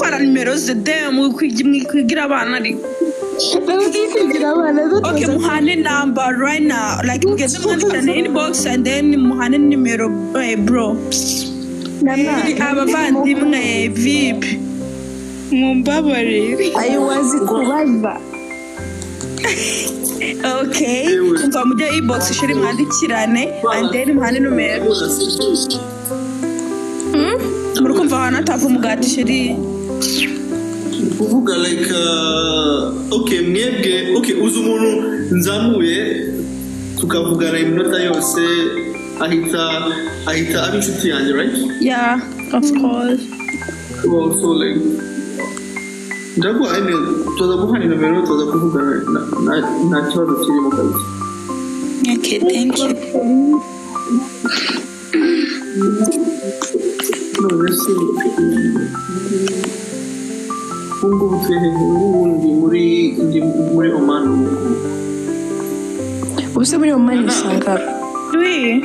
Gutwara nimero ze, damn, mwigira abana ariko. Ntabwo turi kwigira abana. Okay, muhane number right now. Like, mugeze mwandikirane inbox and then muhane nimero, bro. Abavandimwe vipi? Mumbabarire. Ayo wazi kubaza. Okay, umva, mujye inbox, chéri, mwandikirane and then muhane nomero. Muri kumva ahantu hatava umugati, chéri. Kuvuga like, okay, mwebwe, okay, uzi umuntu nzamuye tukavugana iminota yose, ahita aba inshuti yanjye, right? Yeah, of course. Well, so like ndaguha ine, tuza guhana inomero, tuza kuvugana, nta kibazo kirimo kabisa. Okay, thank you. None se ubu ngubu turi hehe? Ubu ngubu ndi muri Oman ubu ngubu. Ubuse muri Omani usanga Oui.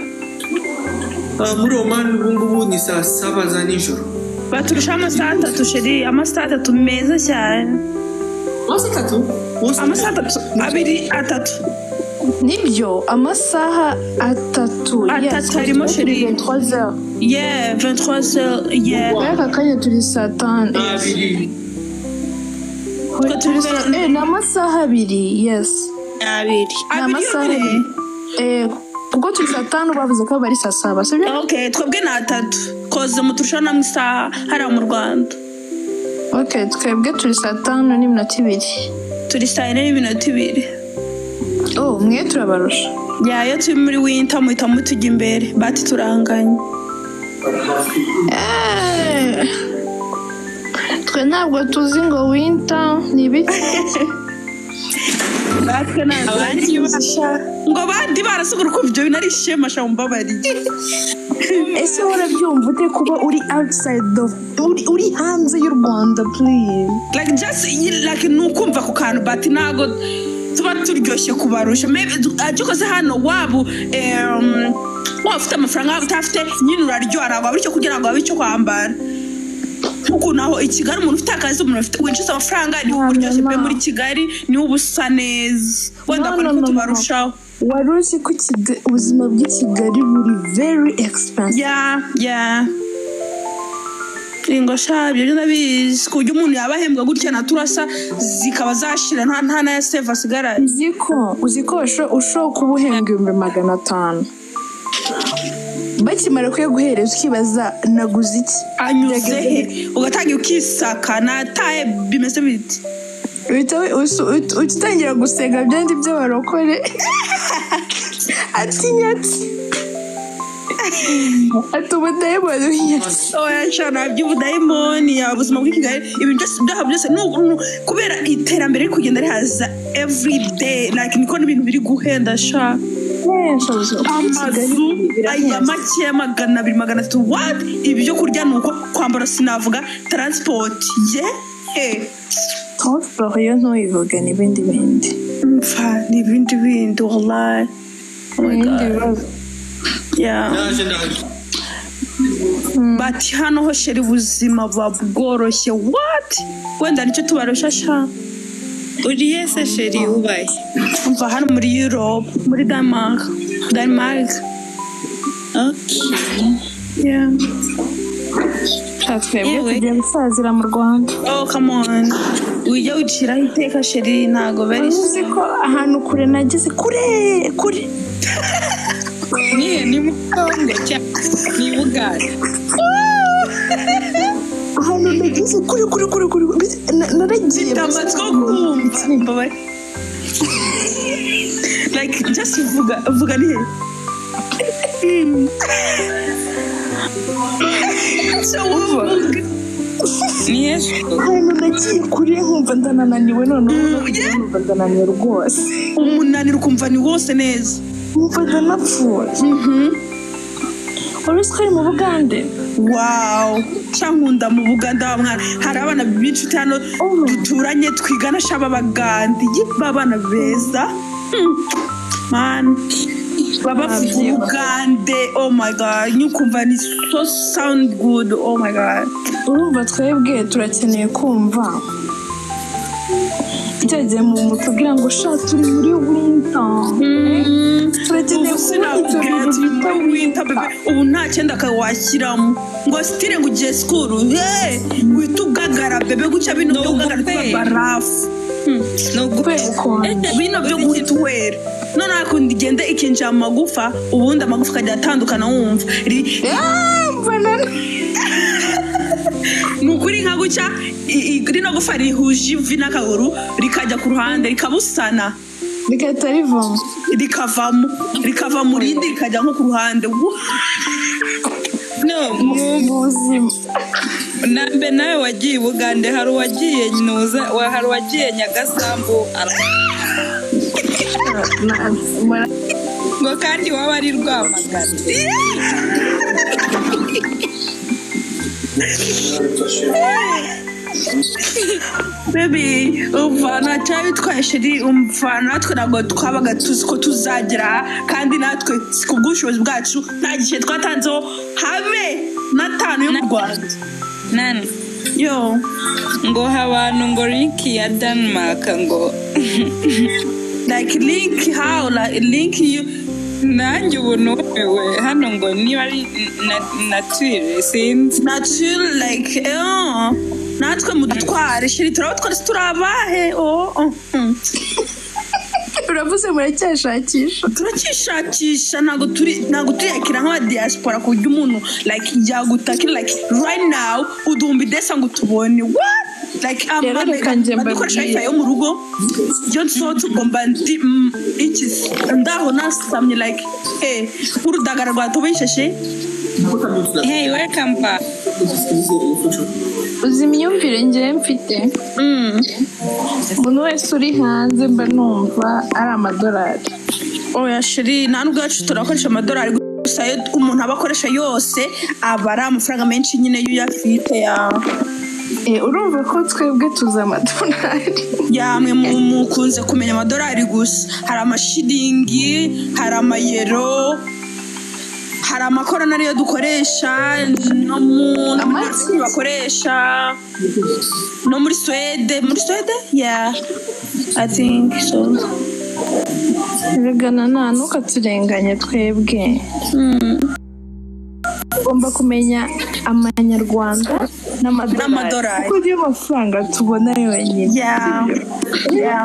Ah, muri Oman ubu ngubu ni saa 7 za nijoro. Baturusha amasaha 3, chéri, amasaha 3 meza cyane. Amasaha 3? Amasaha 3, 2, 3. Nibyo, amasaha 3. 3 arimo, chéri. 23h. Yeah, 23h, yeah. Muri aka kanya turi saa 5. 2. Twe turi Ni amasaha 2, yes. 2. Ni 2 amasaha yonyine. 2. Kuko turi saa 5, bavuze ko bari saa 7, sibyo? Okay, twebwe ni 3 koze muturusha namwe isaha hariya mu Rwanda. Okay, twebwe turi saa 5:02. Turi saa 4:02. Oh, mwe turabarusha. Yeah, iyo turi muri winter muhita mutujya imbere, bati turanganye. Twe ntabwo tuzi ngo winter ni ibiki. Natwe ntabwo Abandi ngo bandi barasubira ukumva ibyo bintu ari ishema sha, mumbabariye. Ese urabyumva ute kuba uri outside of, uri hanze y'u Rwanda, please? Like, just like, ni ukumva ku kantu, but ntabwo tuba turyoshye kubarusha. Maybe ariko se hano waba waba ufite amafaranga, waba utafite, nyine uraryoha, ntabwo wabura icyo kugira ngo wabe icyo kwambara, nk'ukuntu aho i Kigali umuntu ufite akazi, umuntu ufite winjiza amafaranga, niwe uba uryoshye pe. Muri Kigali niwe uba usa neza wenda. No, Ko no, niko no, no. tubarushaho. Wari uzi ko ubuzima bw'i Kigali buri very expensive? Yeah, ingo sha, ibyo byo ndabizi, ku buryo umuntu yaba ahembwa gutya na turasa zikaba zashira, nta n'aya save asigaranye. Uzi ko ushobora kuba uhembwa 500,000, bakimara kuyaguhereza ukibaza naguze iki? Anyuze he? Ugatangira ukisaka nataye, bimeze biti? Uhita utangira gusenga byandi by'abarokore, ati nyatsi, ati ubudayimoni w'inyatsi. Oya sha, ntabyo ubudayimoni yaba ubuzima bw'i Kigali, ibintu byose byaha byose kubera iterambere riri kugenda rihaza every day, like niko n'ibintu biri guhenda sha. Amazu aya make ya 200, 300, what? Ibyo kurya ni uko, kwambara sinavuga, transport ye he. Transport yo ntuyivuge, ni ibindi bindi. Mfa, ni ibindi bindi, wallahi, oh my Ibindi God. bibazo. Yeah. Ndaje, ndaje. But hano ho, chéri, ubuzima buba bworoshye, what? Wenda nicyo tubarusha sha. Uri yese, chéri, ubaye? Umva, hano muri Europe, muri Denmark, Denmark. Okay. Yeah. Twebwe Yewe. tugiye gusazira mu Rwanda. Oh, come on, ujya wiciraho iteka, chéri, ntago bari. Uzi ko ahantu kure nageze, kure kure? Nihe? Ni mu Kongo cyangwa ni Bugande? Ahantu nageze kure kure kure kure, naragiye. Mfite amatsiko yo kumva. Mbabarira. Like, just vuga vuga, ni he? So uvuga. Ni hejuru. Ahantu nagiye kure nkumva ndanananiwe noneho. Yeah. Nkumva ndananiwe rwose. Umunaniro ukumva ni wose neza. Nkumva ndanapfuye. Wari uzi ko ari mu Bugande? Wow, cyangwa nkunda mu Buganda wa mwana, hari abana b'inshuti hano Oh. duturanye twigana sha b'Abagande, b'abana beza. Man. Baba bavuga Ubugande, oh my God, nyukumva ni so sound good, oh my God. Urumva twebwe turakeneye kumva cyagiye mu mutubwira ngo sha, turi muri winter. Turakeneye Ubu kubona ibyo sinakubwira bintu turi bita muri winter, bebe. Ubu nta cyenda washyiramo ngo sitire ngo ugiye school, wihita ugagara, bebe, gutya bino Ni byo ugagara tuba ugupera. barafu. Ni Kubera ukuntu Bino byo guhita uhera noneho akunda igenda ikinjira mu magufa, ubundi amagufa akajya atandukana, wumva mbona ni ukuri nka gutya rino gufa rihuje ivi n'akaguru rikajya ku ruhande rikabusana. Rigahita rivamo. Rikavamo, rikava mu rindi, rikajya nko ku ruhande. No mu buzima. Nambe nawe wagiye i Bugande, hari uwagiye Nuza, hari uwagiye Nyagasambu ngo kandi waba ari Rwamagana. Baby, umva, ntacyo chéri, umva, natwe ntabwo twabaga tuzi ko tuzagera, kandi natwe si ku bw'ubushobozi bwacu, nta gihe twatanzeho habe n'atanu yo mu Rwanda. Nani? Yo. Ngo abantu ngo link ya Denmark ngo Like link how? Like link you? Nanjye ubu numiwe hano ngo niba ari nature, sinzi. Nature, like natwe mudutware, chéri, turaba twese turi abahe? Oh. Uravuze muracyashakisha. Turacyishakisha, ntabwo turiyakira nk'aba diaspora, ku buryo umuntu like yagutakira like right now uduhumbi desa ngo tubone what like Rero reka njye badukoresha mbabwire. wifi yo mu rugo. Iyo nsohotse ubwo mba ndi iki ndaho nasamye like nk'urudagara rwatobesheshe. Hey, welcome back. Uzi imyumvire ngewe mfite? Umuntu wese uri hanze mba numva ari amadolari. Oya chéri, nta nubwo iwacu turakoresha amadolari gusa, ayo umuntu aba akoresha yose aba ari amafaranga menshi nyine iyo uyafite ya. Urumva ko twebwe tuzi amadolari. Yamwe mukunze kumenya amadolari gusa. Hari amashiringi, hari amayero, hari amakorona ariyo dukoresha no mu no muri Amaki? bakoresha no muri Swede, muri Swede, yeah, I think so. Rugana nta ntukaturenganye twebwe. Ugomba kumenya amanyarwanda n'amadolari. N'amadolari. Kuko niyo mafaranga tubona yonyine.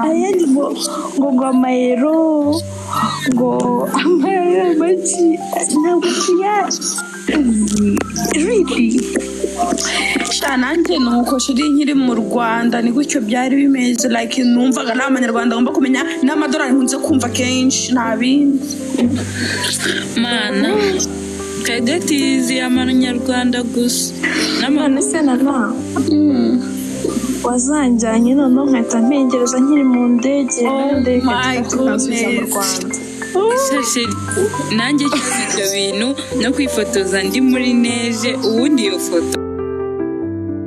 Ayandi ngo amayero, ngo amaki, ntabwo tuyazi really. Sha, nanjye ni uko, chéri, nkiri mu Rwanda ni gutyo byari bimeze, like numvaga nta manyarwanda ngomba kumenya n'amadolari nkunze kumva kenshi, nta bindi. Mana, twebwe tuzi amanyarwanda gusa. None se nana wazanjyanye noneho nkahita mpengereza nkiri mu ndege, Oh indege my ikansubiza mu goodness. Rwanda? Shashe, nanjye cyoze ibyo bintu no kwifotoza ndi muri neje, ubundi iyo foto